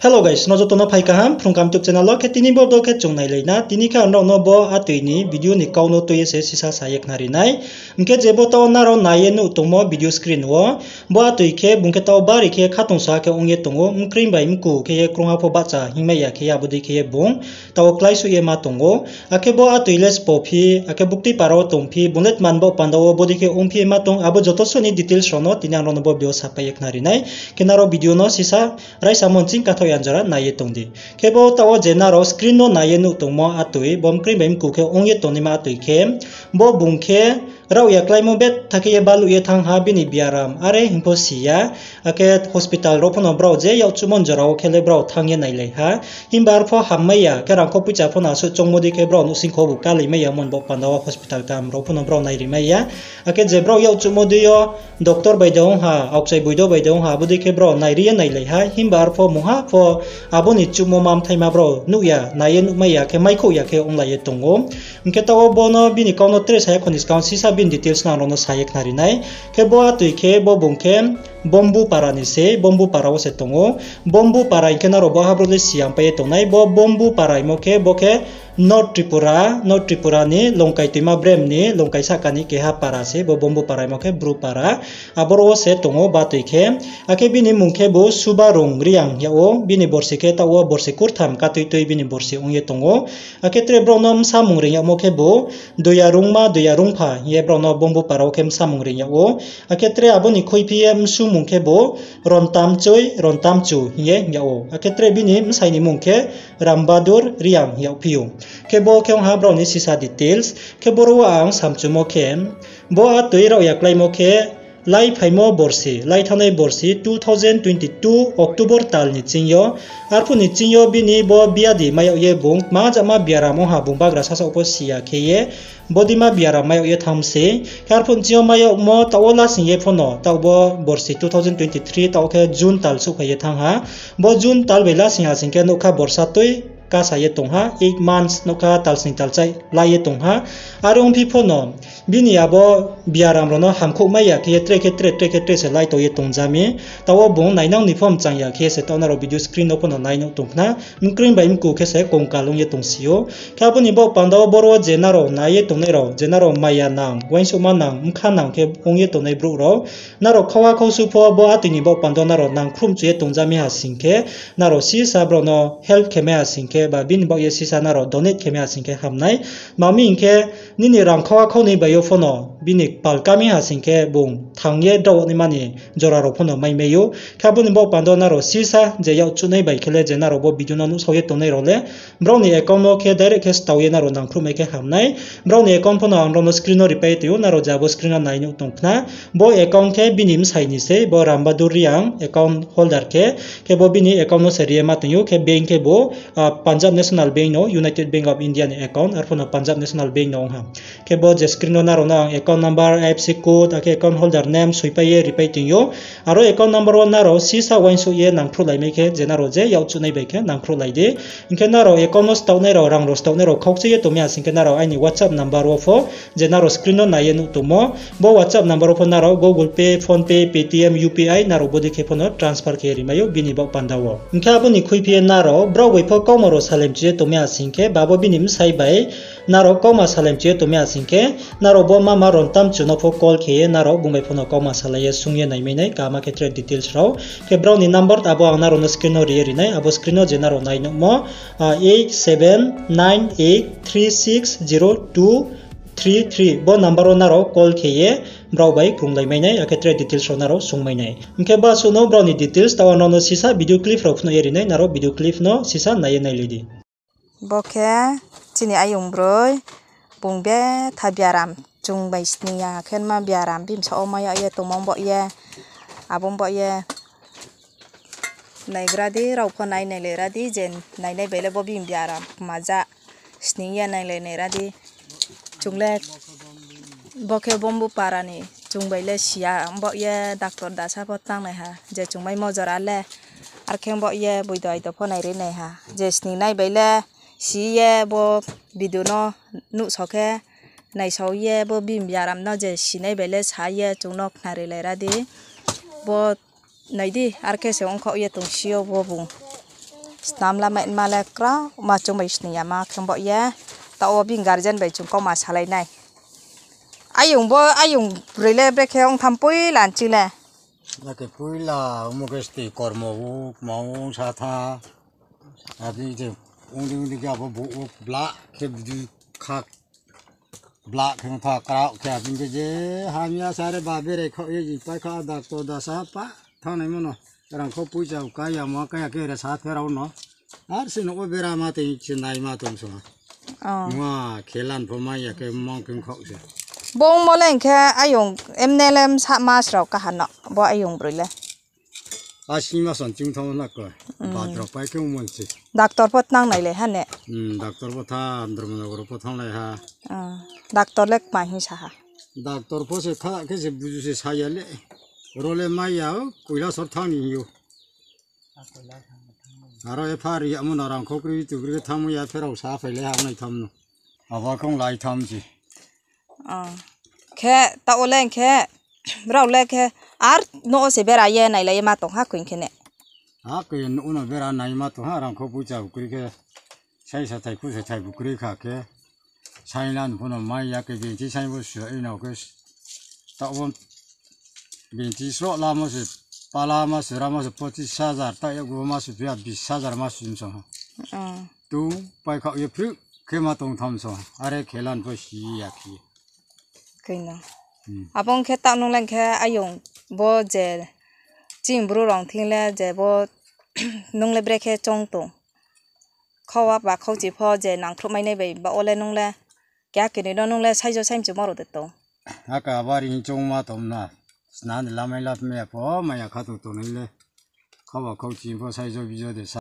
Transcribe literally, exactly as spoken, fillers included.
Hello guys, nrao joto no phai kaham Phrung Kaham YouTube channel wo. Khe tini bo video khe chung nailai na. Tini khe ang nrao no bo atoi ni video ni kau no tui ye se sisa sa ye khnari nai. Hing khe je bo taoh wo nrao nai ye nuh tongmo video screen wo, bo atoi khe bung khe taoh wo bari khe khatungsung khe ong ye tong ou, mkreing bai mku khe ye krungha pho bahcha hingmai ya khe ye abo dei khe ye bung taoh wo kláisuh ye ma tong ou. Akhe bo atoi le sbo phi, akhe buktui para wo tong phi, bung le tma ni baoh panda wo bodei khe ong phi ye ma tong, abo joto suh ni details rao no tini ang nrao no bo video wo sapai ye khnari nai. Khe nrao video no sisa raisa monching kathok ya jora nai ye tong di. Khe bo taoh wo je nrao screen no nai ye nuh tongmo atoi, bo mkreing bai mku khe ong ye tongnaima atoi khe, bo bung khe raohya kláimo betha khe ye baluh ye thanng ha, bini biaram are hing pho si ya. Akhe hospital rao pho no brao je yakchuhmo jora wo khe le brao thanng ye nailai ha. Himba arpho hammai ya, khe rangkho poicha pho no asuh choungmo dei khe brao nouhsingkho bu kálai mai ya, mon baoh panda wo hospital kaham rao pho no brao nairi mai ya. Akhe je brao yakchuhmo dei yo doctor bai de ong ha, aokchai boido bai de ong ha, abo dei khe brao nairi ye nailai ha. Himba arpho mungha pho abo ni chuhmo ma mthaima brao nuh ya, nai ye nuhmai ya, khe maikhouh ya khe onglai ye tong ou. Hing khe taoh wo bo no bini kau no tre sa ya kho ni skang sisa bini details no ang nrao no sa ye khnari nai. Khe bo atoi khe bo bung khe Bombu para ni se, Bombu para wo se tong ou. Bombu para hing khe nrao bo ha brouh le si ya pai ye tong nai. Bo Bombu para hingmo khe bo khe North Tripura, North Tripura ni Longkai toima brem ni Longkai sahka ni keha para se, bo Bombu para hingmo khe Bru para. Aboro wo se tong ou bo atoi khe. Akhe bini mmung khe bo Subarung Reang hing yag ou, bini borsi khe taoh wo borsi kurtham katuitui bini borsi ong ye tong ou. Akhe tre brao no bsa mmung reing yagmo khe bo Doyarungma, Doyarungpha hing ye brao no Bombu para wo khe bsa mmung reing yag ou. Akhe tre abo ni khuiphi ye bsu mmung khe bo Rontamchoi, Rontamchu hing ye hing yag ou. Akhe tre bini bsai ni mmung khe Rambadur Reang hing yagphi ou. Khe bo khe ong ha brao ni sisa details. Khe boro wo ang samchumo khe, bo atoi raohya kláimo khe, lai phaimo borsi, lai thanngnai borsi two thousand twenty-two October tal ni ching yo. Arphuh ni ching yo bini bo biadi mai yag ye bung tma jama biaram ong ha bung bagra sasaoh pho si ya khe ye, bodeima biaram mai yag ye thanng se. Khe arphuh ni ching yo mai yagmo taoh wo lasing ye pho no, taoh bo borsi two thousand twenty-three taoh khe June tal souhphai ye thanng ha. Bo June tal bai lasing ha sing khe nougkha borsa tui kasa ye tong ha, eight months nougkha talsning talchai lai ye tong ha. Are ongphi pho no, bini abo biaram rao no hamkhouh mai ya khe ye tre khe tre, tre khe tre se lai tong ye tong ja mi. Taoh wo bung nainang ni pho mchang ya khe ye se taoh nrao video screen no pho no nai nuh tong khna. Mkreing bai mku khe se kongkal ong ye tongsi ou. Khe abo ni baoh panda wo boro wo je nrao nai ye tongnai rao, je nrao maya nang, uaingsouhma nang, bkha nang khe ong ye tongnai brouh rao, nrao khauha khausu pho bo atoi ni baoh panda wo nrao nangkhruh mchu ye tong ja mi ha sing khe, nrao sisa brao no help khe mai ha sing khe, ba bini baoh ye sisa nrao donate khe mai ha sing khe ham nai. Tma mi hing khe, nini rang khauha khaunoi bai yo pho no bini kpal ka mi ha sing khe bung thanng ye drao naima ni jora rao pho no mai mai ou. Khe abo ni baoh panda wo nrao sisa je yakchuhnai bai khe le je nrao bo video no nuhsao ye tongnai rao le, brao ni account no khe direct khe stao ye nrao nangkhruh mai khe ham nai. Brao ni account pho no ang nrao no screen no ripai ye tong ou, nrao je abo screen no nai nuh tong khna. Bo account khe bini bsai ni se, bo Rambadur Reang account holder khe, khe bo bini account no se ri ye ma tong ou, khe bank khe bo, ah, Punjab National Bank no, United Bank of India ni account, arphuh no Punjab National Bank no ong ha. Khe bo je screen no nrao no ang account number, I F S C code, akhe account holder name soipai ye ripai tong ou. Aro account number wo nrao sisa uaingsouh ye nangkhruhlai mai khe je nrao je yakchuhnai bai khe nangkhruhlai di. Hing khe nrao account no staohnai rao, rang rao staohnai rao khaukchai ye tong mi ha sing khe nrao aini WhatsApp number wo pho, je nrao screen no nai ye nuh tongmo, bo WhatsApp number wo pho nrao Google Pay, PhonePe, Paytm, U P I nrao bodei khe pho no transfer khe rimai ou bini baoh panda wo. Hing khe abo ni khuiphi ye nrao brao bai pho kauma rao salai mchu ye tong mi ha sing khe, ba bo bini bsai bai nrao kauma salai mchu ye tong mi ha sing khe, nrao bo mama Rontamchu no pho call khe ye nrao bung bai pho no kauma salai ye sung ye naimai nai, kaham khe tre details rao. Khe brao ni number abo ang nrao no screen no ri ye ri nai, abo screen no je nrao nai nuhmo, ah, eight seven nine eight three six zero two three three, bo number wo nrao call khe ye brao bai krunglai mai nai, akhe tre details rao nrao sungmai nai. Hing khe basuh no brao ni details taoh ang nrao no sisa video clip rao phnuh ye ri nai, nrao video clip no sisa nai ye nailai di. Bo khe chini ayong broi, bung betha biaram, chung bai sning ya khe ma biaram, bini bsaoh wo mai yag ye tongmo baoh ye, abo baoh ye. Naigra di, rao pho nai nailai ra di, je nainai bai le bo bini biaram kma ja sning ye nailai nai ra di. Chung le bo khe Bombu para ni, chung bai le si ya, baoh ye doctor dasa pho tangnai ha, je chung maimo jora le, arkhe baoh ye boido aido pho nairi nai ha, je sningnai bai le si ye bo video no nuhsao khe, naisao ye bo bini biaram no je sinai bai le sa ye chung no khnari lai ra di. Bo nai di, arkhe se ongkhaoh ye tongsi yo bo bung. Snam lamai ma le krao ma chung bai sning ya ma khe bo ye. Taoh wo bini guardian bai chung kau ma salai nai. Ayong bo, ayong broi le brekhe ong tham poila nching le. Nake poila, omo khe stay kormo wo, kma wo sa tha. Adi je, ongdi ongdi khe abo bo wo bla khe bdi kha. Bla khe ong tha krao khe abing khe je hamya sa re ba berai khaoh ye jing pai kha doctor dasa pa thanngnaimo no. Rangkhou poicha kaya mo kaya khe re sa pherao no. Ar se nouh wo bera ma tong se nai ma tong so. Nua khelan pho mai ya khe mong khe khaoh se. Bung mo le hing khe ayong M N L M sa mas rao kaha no bo ayong broi le. Asing mas on chung thanng na ko. Badra pai khe ongmo se. Doctor pho tnang nai le ha ne. Doctor pho tha, Dharmanagar pho thannglai ha. Doctor le kma hing sa ha. Doctor pho se kha khe se buju se sa ya le. Ro le mai ya o, Koilasor thanng ni hing ou. Aro epha ri yamo no rangkhou kroi tu kroi khe thanngmo ya pherao sa phai le ha nai tham no. Abo khe ong lai tham se. Khe taoh wo le hing khe, brao le khe, ar nouh wo se bera ye nailai ye ma tong ha koi khe ne. Ha koi nouh no bera nai ma tong ha rangkhou poicha bu kroi khe, sai sa thai khu sa thai bu kroi kha khe, sainglan pho no mai ya khe bini sai bo sua i no khe, taoh bo bini sroh lamo se, pala ma se, ramo se pochis hajar, taoh yakgu ma se, pia bis hajar ma se song ha. Tu pai khaoh ye phruh khe ma tong tham song ha, are khelan pho si ya khe. Koi no. Abo ong khe taoh nung le hing khe ayong bo je chini bru rao thing le je bo nung le brekhe choung tong. Khauwa ba khauchi pho je nangkhruh mai nai bai ba wo le nung le keha keni no nung le saijo saimchumo rao de tong. Aka bari hing choungma tong na. Sna ni lamai lap mai ya pho, mai ya kha tong tongnai le. Khauwa khauchi pho saijo bijo de sa.